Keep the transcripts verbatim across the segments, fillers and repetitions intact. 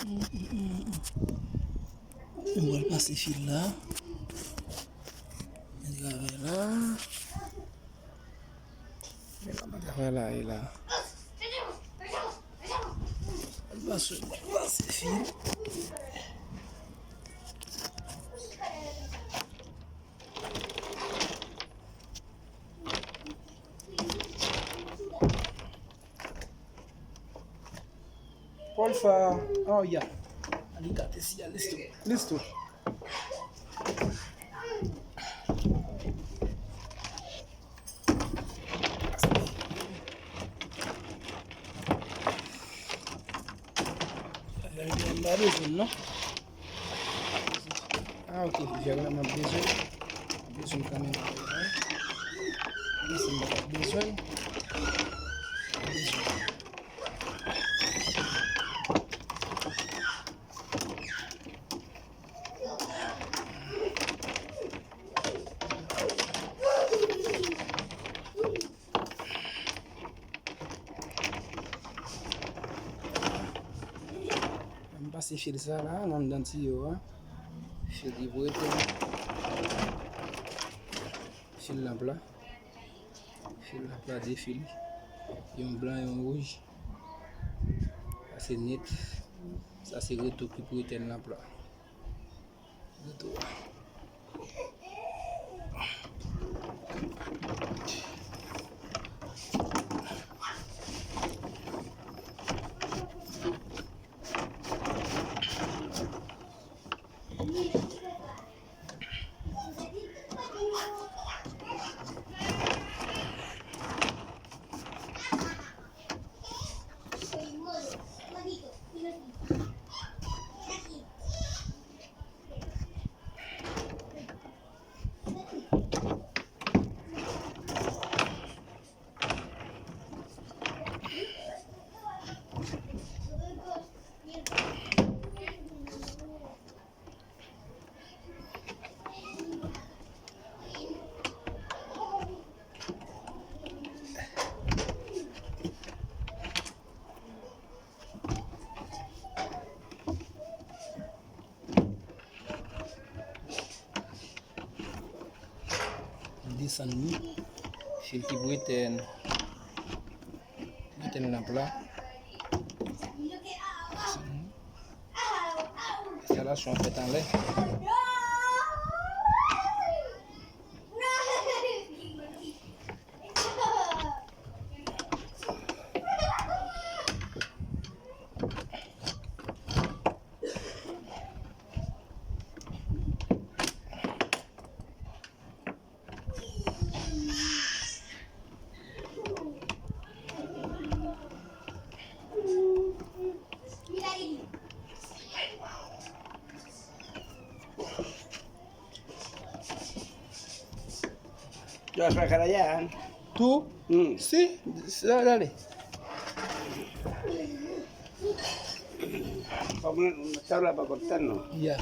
Mwen pral pase fil la. Mwen travay la. Mwen travay la, e la. Mwen pase, mwen pase fil. Paul Fa, oh yeah. Alligator, see ya, let's do, let's do. M pa bezwen l non. Ah, ok, vè la m ap bezwen. Bezwen kanmenm. Menm si m pa t ap bezwen. M ap bezwen. M pase fil sa la, nan anndan tiyo a. Fil ki pou rete. Fil lanp la. Fil lanp la, de fil. Yon blan, yon wouj. Sa se net. Sa se retou ki pou etèn lanp la. Retou a. Desann li. Fil ki pou etèn. Etèn lanp la. Enstalasyon an fèt anlè. Yo, sa ka la ya, hein? Tou? Hmm. Si, sa, dale. Kòman, sa la pa kontan, non? Ya.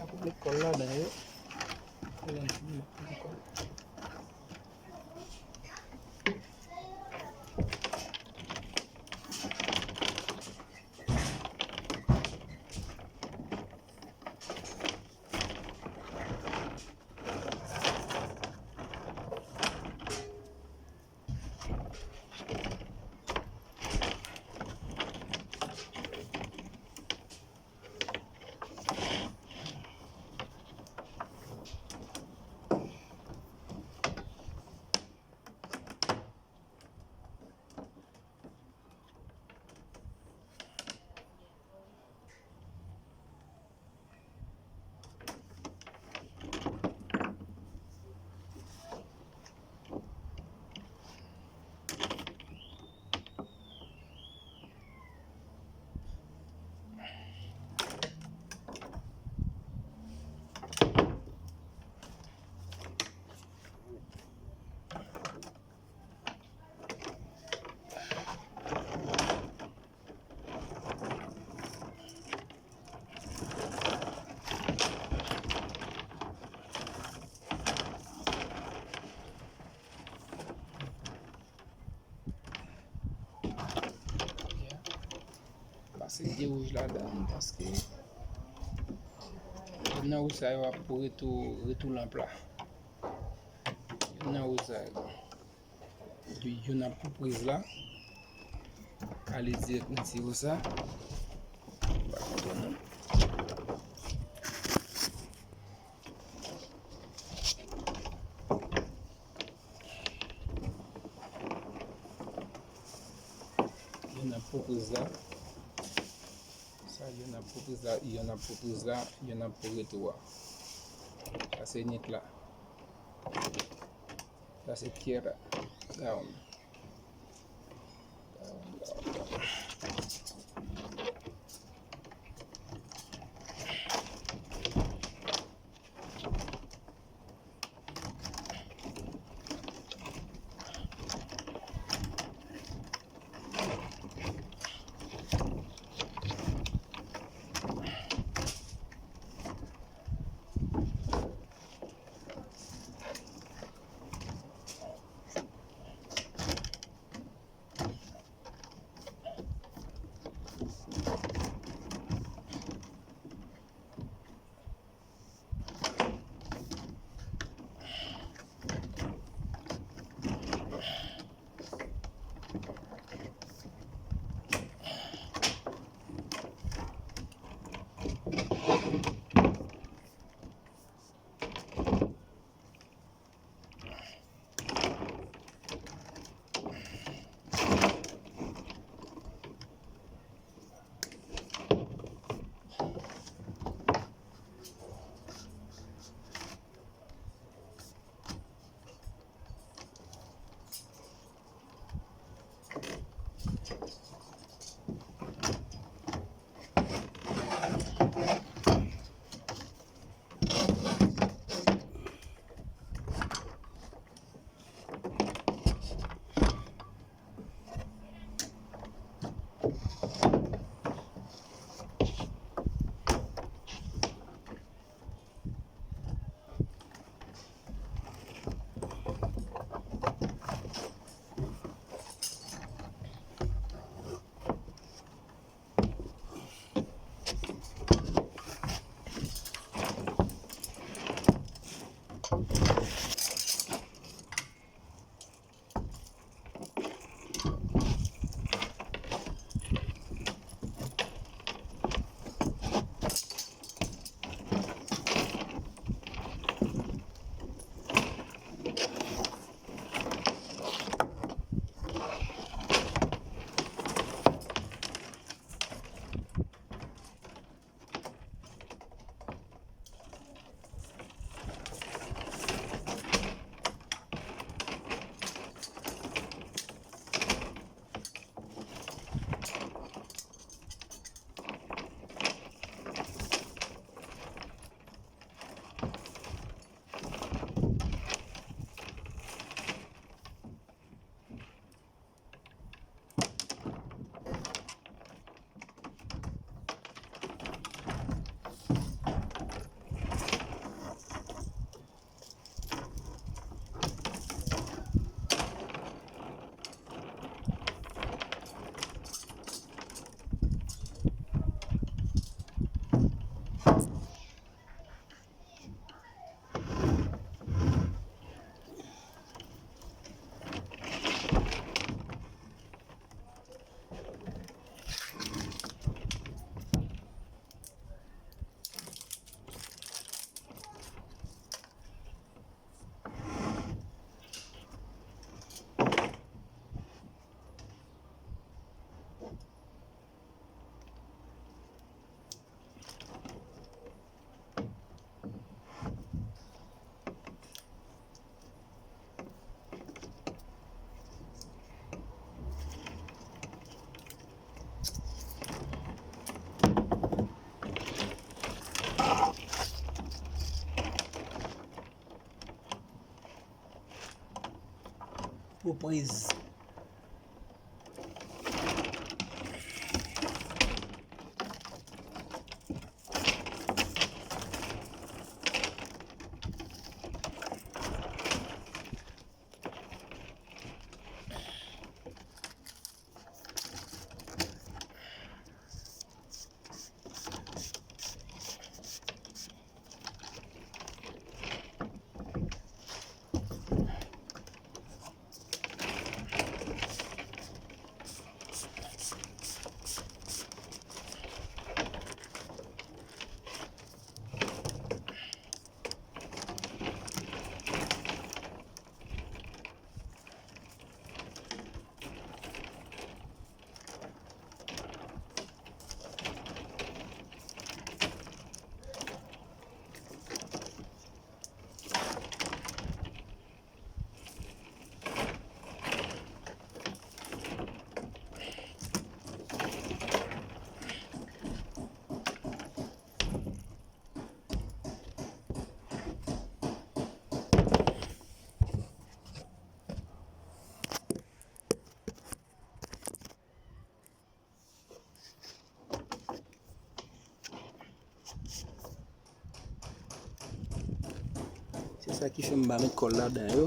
Ap met kòl ladan yo. Kòl ladan yo. Se de wouj ladan, paske youn nan wouj sa yo ap pou retou, retou lanp la. Youn nan wouj sa yo. Youn ap pou priz la. Ale dirèk nan tiyo sa. Ba kontwòl nou. Youn ap pou priz la. Sa, youn ap pou priz la, youn ap pou priz la, youn ap pou retou a. Sa se nit la. Sa se tierra. Down. Down, down, down. Pou priz. Sa ki fè m pa met kòl ladan yo.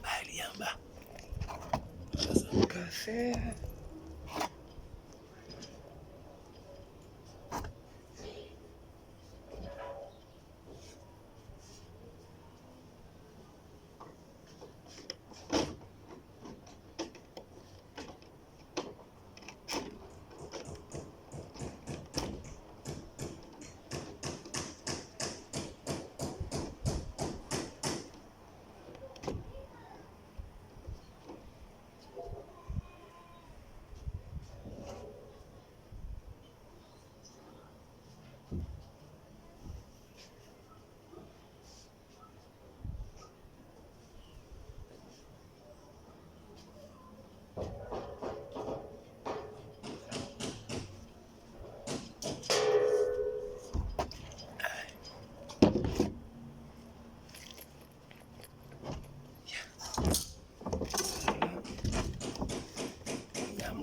Bay li anba. Sa m ka fè.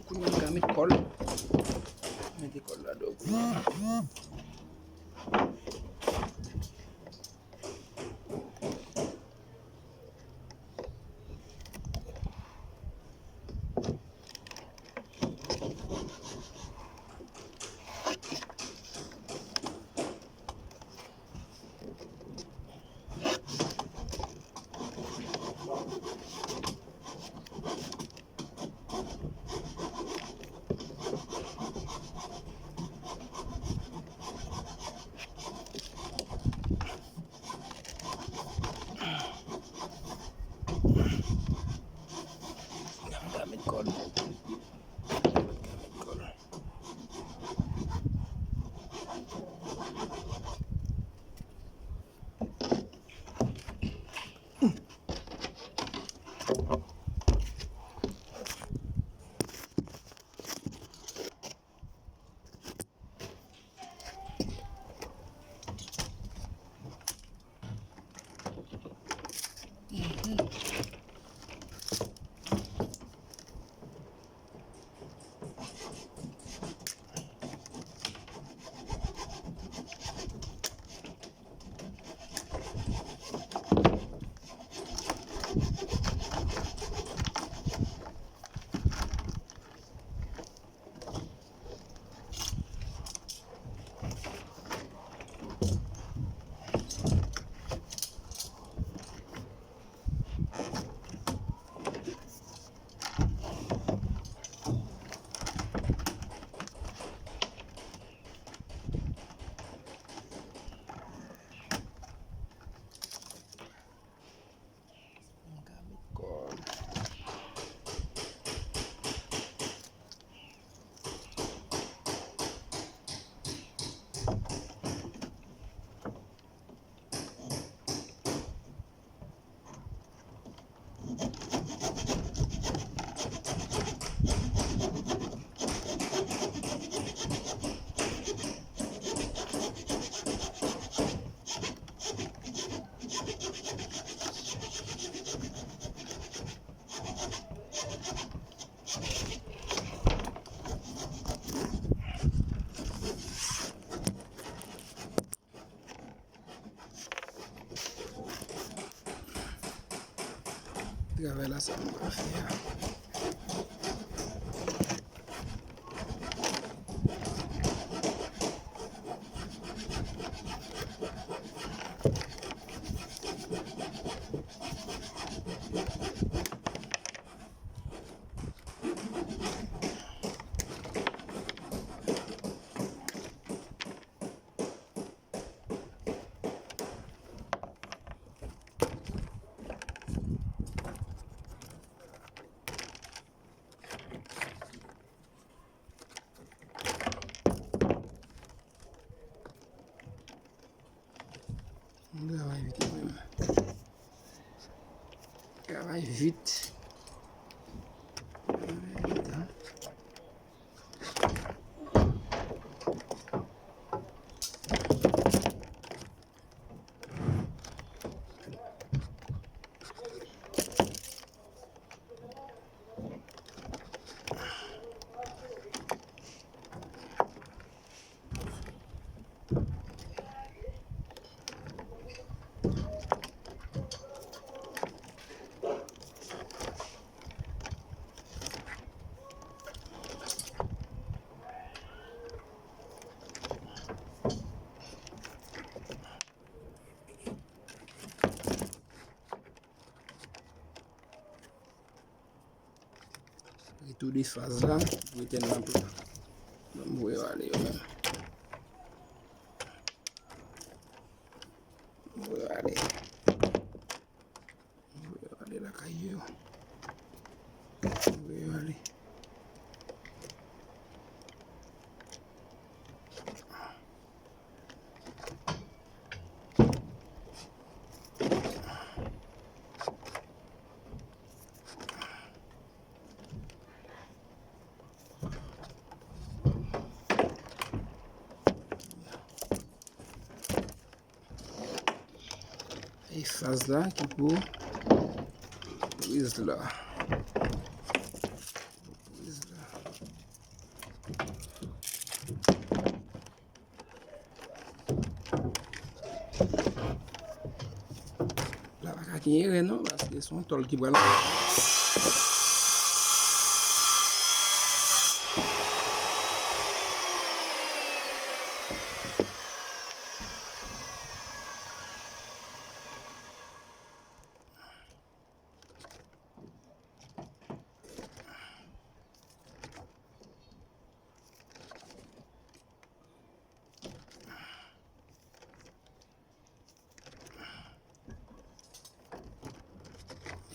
Kounye a m ka met kòl. Mete kòl ladan kounye a. Travay la sa m pral fè a. Travay vit. Retou de faz la, pou etèn nan pla. Donk, voye yo ale yo menm. Voye yo ale. Voye yo ale lakay yo. Voye yo ale. E faz la ki pou priz la. Priz la. La pa ka gen erè non, paske se yon tòl ki pral.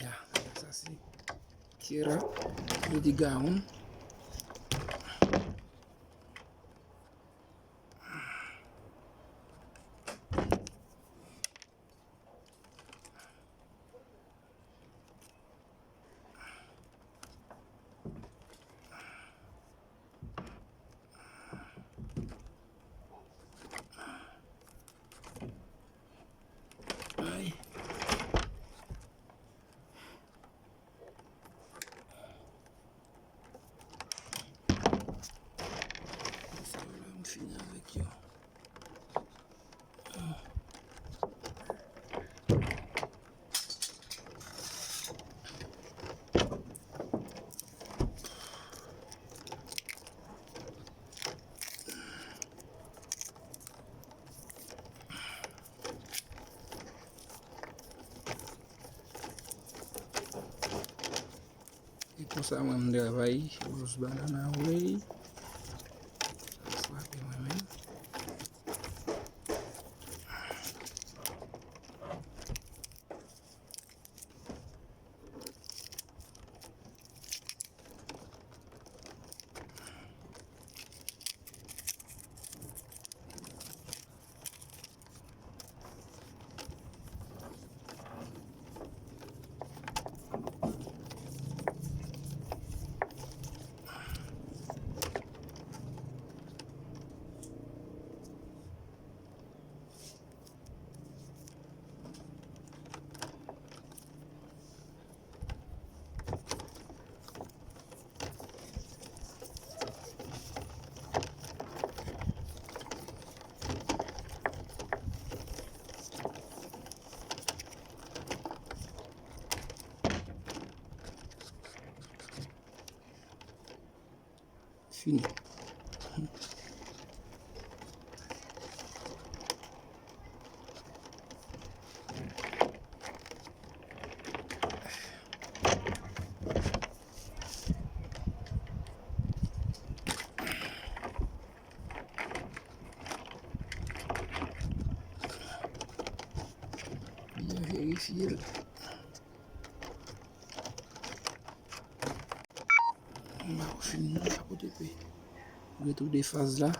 Ya, sa se Kira, yo di Gaon. Ay. Sa yo la, m fini avèk yo. E konsa mwen m travay, rose banana way. Frape mwen menm. Fini. Byen verifye l. M pa fin nan pa pote pe. Retou de faz la.